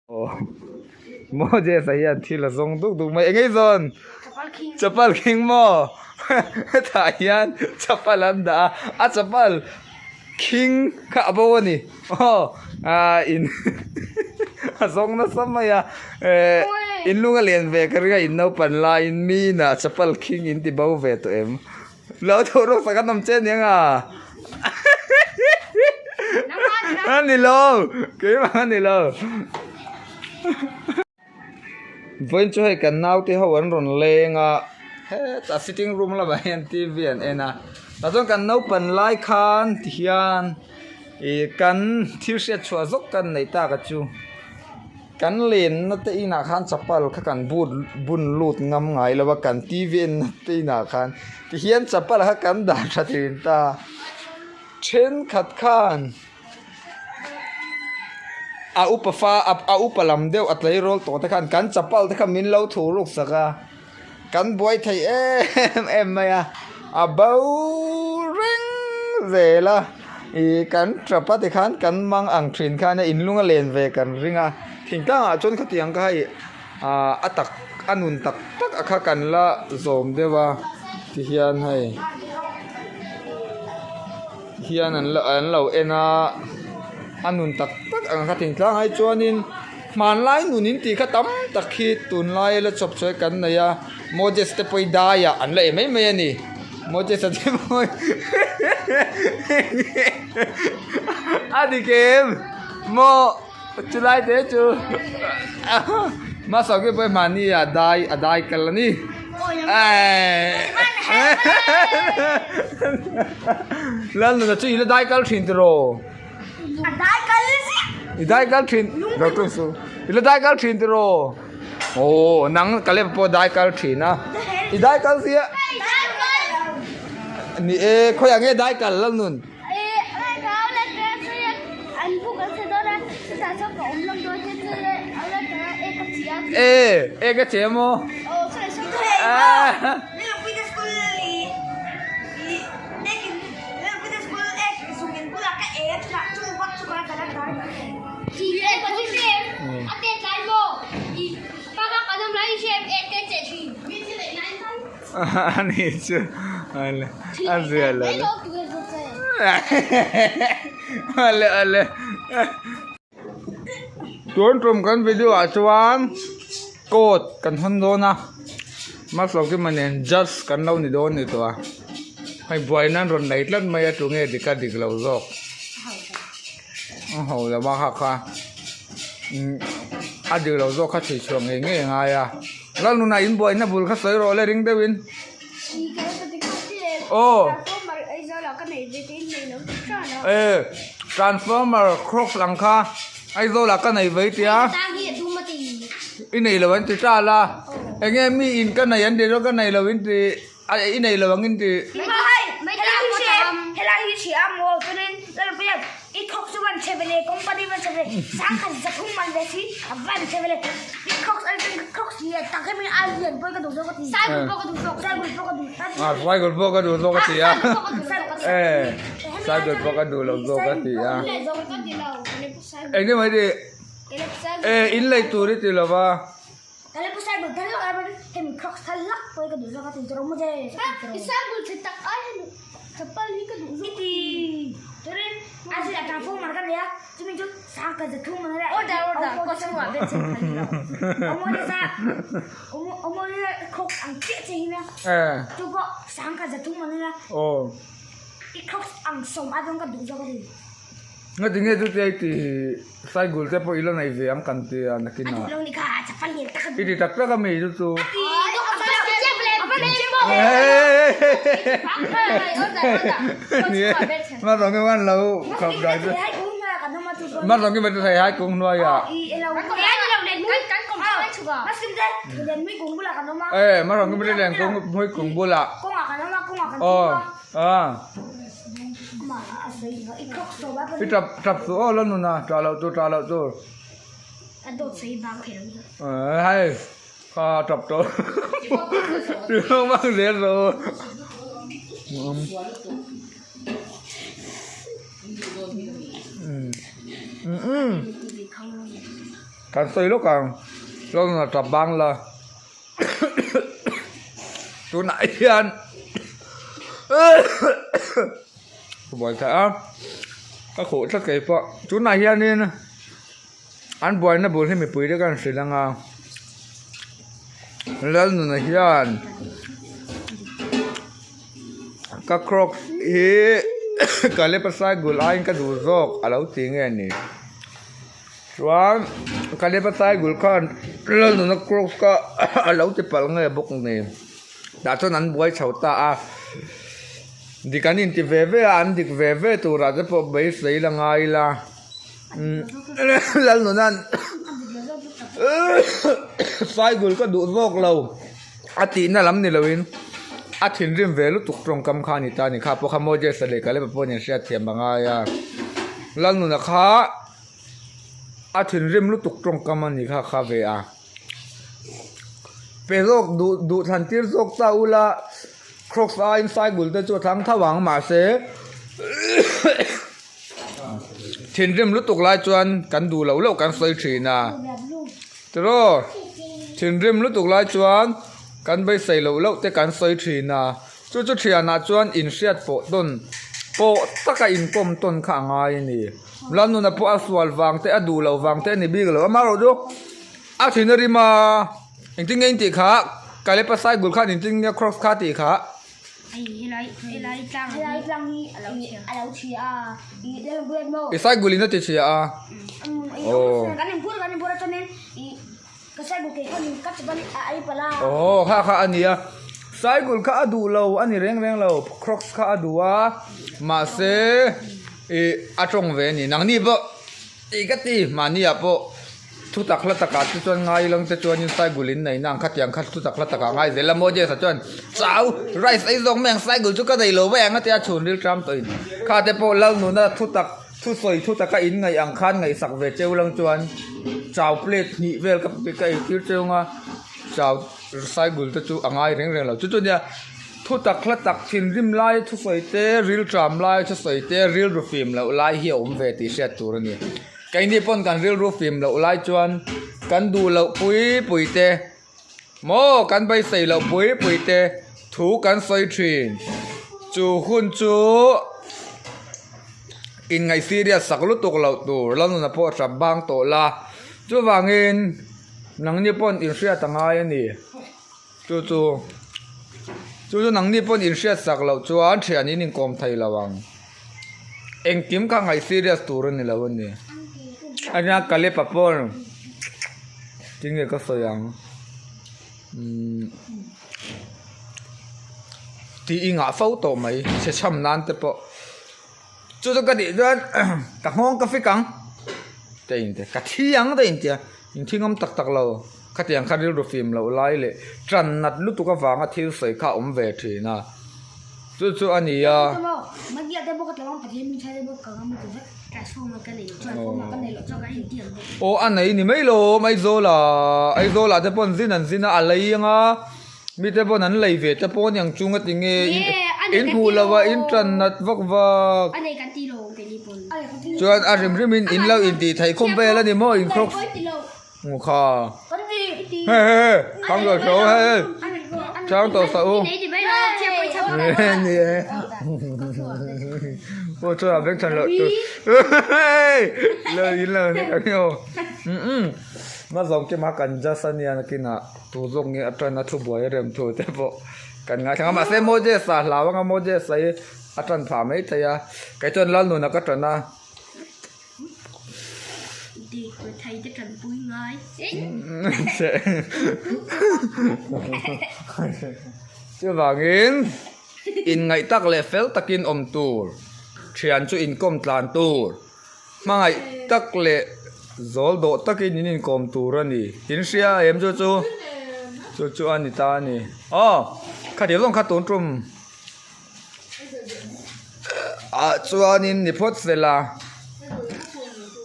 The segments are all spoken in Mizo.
Moses a hian thil a zawng duk duk mai eng nge zawn chapal khing maw hetah hian chapal an dah a a chapal khing kha a bo a ni aw ah in a zawng nasa mai a eh in lung a lian ve ka ring a in naupan laiin mi inah chapal khing in ti bo ve tawh em. Lo tho rawk sak an awm che aniang a. A ni lo, keimah a ni lo. Vawiin chu hei kan naute ho an rawn leng a, hetah sitting room lamah hian T V an en a. Tah chuan kan naupan lai khan tihian ih kan thil hriat chhuah zawk kan neih tak a chu. Kan lenna te inah khan chapal kha kan but bun lut ngam ngai lo a, kan TV enna te inah khan tihian chapal kha kan dah tha thin ta. Thenkhat khan a upa fa a upa lam deuh a tleirawl tawh te khan kan chapal te kha min lo thu ruk sak a, kan buai thei em em mai a, a bo reng zel a. Ih kan tap a tikhan kan mang ang thin khan a inlung a len ve kan ring a thingtlang ah chuan khatiang kha hei ah a tak a nun tak tak a kha kan la zawm deuh a tihian hei hian an la an lo en a a nun tak tak ang kha thingtlang ai chuanin hmanlai nun in tih kha tam tak hi tunlai la chawp chawih kan nei a Moses te pawh hi daiah an la ei mai mai a ni. Moses a che mawi a dik em maw chulai te chu hmasa khi pawh mahni ah dai a dai kal a ni Lalnuna chu i la dai kal thin tiraw i dai kal thin i la dai kal thin tiraw. Aw nang Caleb pawh dai kal thin a i dai kal sia ni e khawiah nge dai kal lo nun e e ka che maw Ani chu a zia lo ale ale tun tum kan video ah chuan court kan hawn dawn a Malsawmkima nen judge kan lo ni dawn ni tawh a hei buaina an rawn nei tlat mai a tunge dik a dik lo zawk. A ho lo a kha kha a dik lo zawk kha chhui chhuah ngei ngei a ngai a Lalnuna in buaina bul kha sawi rawh le ring deuhin aw e transformer cross ang kha Aizawl ah ka nei vei tia i nei lo an ti tal a enge mi in ka nei an ti chuan ka nei lo in ti. A i nei lo ang in ti. Helai hi hria a maw chuanin Lalpuia i thawk chu van chhe vele company van chhe vele sangkhat zathum man ve si a van chhe vele i thawk a chuan thawk si a tak em a lian pawh ka duh zawk a ti saigul pawh ka duh zawk saigul pawh ka duh a saigul pawh ka duh zawk a ti a e saigul pawh ka duh lo zawk a ti a engtin mai ti e in lei tur i ti lo va. Ngati nge chutia i ti Saigul te pawh i la nei ve ang kan ti a nakin ah. I ti tak tak a mi chu chu. Hmarrawng hi an lo khap dan chu. Hmarrawng hi thei hai kung hnuai ah. E hmarrawng hi len kung hmui kung bulah. Aw a. I tap tap suh aw la nun a tah loh tur tah loh tur hei kha tap tawh bang zel rawh u. Kan sawi lawk ang Lalnuna tap bang la tunah hian ka buai theih a ka khuh tlat kei pawh tunah hianin an buaina bul hi mipui te kan hrilh ang a Lalnuna hian ka crocs hi Kalepa cycle aiin ka duh zawk a lo ti nge ni. Chuan Kalepa cycle khan Lalnuna crocs kha a lo ti palh nge bawk ni. Tah chuan an buai chho ta a dik an inti ve ve a an dik ve ve turah te pawh beisei la ngai ila Lalnuna'n cycle ka duh zawk lo a tihna lam ni loin a thinrim ve lutuk tawngkam kha a ni ta a ni kha pawh kha Moses-a leh Kalepa pawhin an hriatthiam a ngai a Lalnuna kha. A thinrim lutuk tawngkam a ni kha kha ve a. Pe zawk duh duh thlan tir zawk ta ula crocs aiin cycle te chu a thlang tho ang mahse thinrim lutuk lai chuan kan duh loh loh kan sawi thin a tiraw thinrim lutuk lai chuan kan beisei loh loh te kan sawi thin a. Chu chu thianah chuan inhriat pawh tawn pawh taka inkawm tawn kha a ngai a ni. Lalnuna pawh a sual vang te a duh loh vang te a ni bik lo. Amaherawh chu a thin a rim a, engtin nge in tih kha Kalepa cycle khan engtin nge cross kha tih kha. I cycle in a ti chhia a. Aw. Aw kha kha a nia cycle kha a duh lo a ni reng reng lo crocs kha a duh a mahse ih a tawng ve a ni nangni pawh tih ka ti mahni ah pawh thu tak hla takah te chuan ngai lang te chuanin cycle in neih na ang khatiang kha thu tak hla takah ngai zel a Moses-a chuan chau rice ei zawk mai ang cycle chu ka nei lo mai ang a tia chhun ril ṭam tawhin kha te pawh Lalnuna thu tak. Thusawi thu taka in ngaih ang khan ngaihsak ve cheu lang chuan chau plate hnih vel ka ka eitir cheu ang a chau cycle te chu a ngai reng reng lo chu chu nia thu tak hla tak thinrim lai thusawi te rilṭam lai thusawi te rilru fim loh lai hi a awm ve tih hriat tur a ni keini pawn kan rilru fim loh lai chuan kan duh loh pui pui te maw kan beisei loh pui pui te thu kan sawi thin chu hun chu inngaih serious sak lutuk loh tur lalnuna pawh a hrap bang tawh la chuvangin nangni pawn inhriat a ngai a ni chu chu chu chu nangni pawn inhriat sak loh chuan thian in inkawm thei lo ang engkim kha ngaih serious tur a ni lo a ni a nia Kalepa pawn. Tinge ka sawi ang umm tih i ngah fo tawh mai chhe chham nan te pawh chu chu ka tih chuan ka nghawng ka fik ang te in tia ka thi ang te in tia in thi ngam tak tak lo khatiang kha rilru fim loh lai leh tan nat lutuk avanga thil sawi kha a awm ve thin a chu chu a ni a. Aw a nei ni mai lo Aizawl ah Aizawl ah te pawh an zin an zin a a lei ang a mi te pawh an lei ve te pawh aniang chung a ti nge in hmuh loh a in tan nat vak vak chuan a hrim hrim in in lo intih theih khawm vel a ni maw in crocs kha he he he chang tawh suh u he he chang tawh suh u ni e pawh chuan a beng chhan loh tur lo in lo ni ka nge um ma zawng kim a kan just a nia nakinah tu zawk nge a tan a thu buai a rem thu te pawh kan ngaithla a mahse Moses-a hlau anga Moses-a hi a tan phah maithei a kei chuan Lalnuna ka tan a. Chuvangin inngaih tak leh fel takin awm tur, thian chu inkawm tlan tur, hmangaih tak leh zawl dawh takin in inkawm tur a ni. In hria em chu chu? Chu chu a ni ta a ni. Aw, khatiang zawng kha tun tum. Ah chuanin ni phawt fel a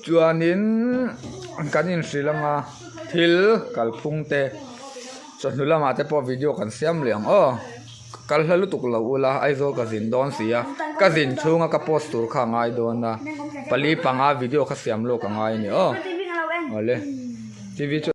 chuanin kan inhrilh ang a thil kalphung te chawhnu lamah te pawh video kan siam leh ang aw kal hla lutuk lo ula Aizawl ka zin dawn si a ka zin chhunga ka post tur kha a ngai dawn a pali panga video kha siam lawk a ngai a ni aw awle. TV chu.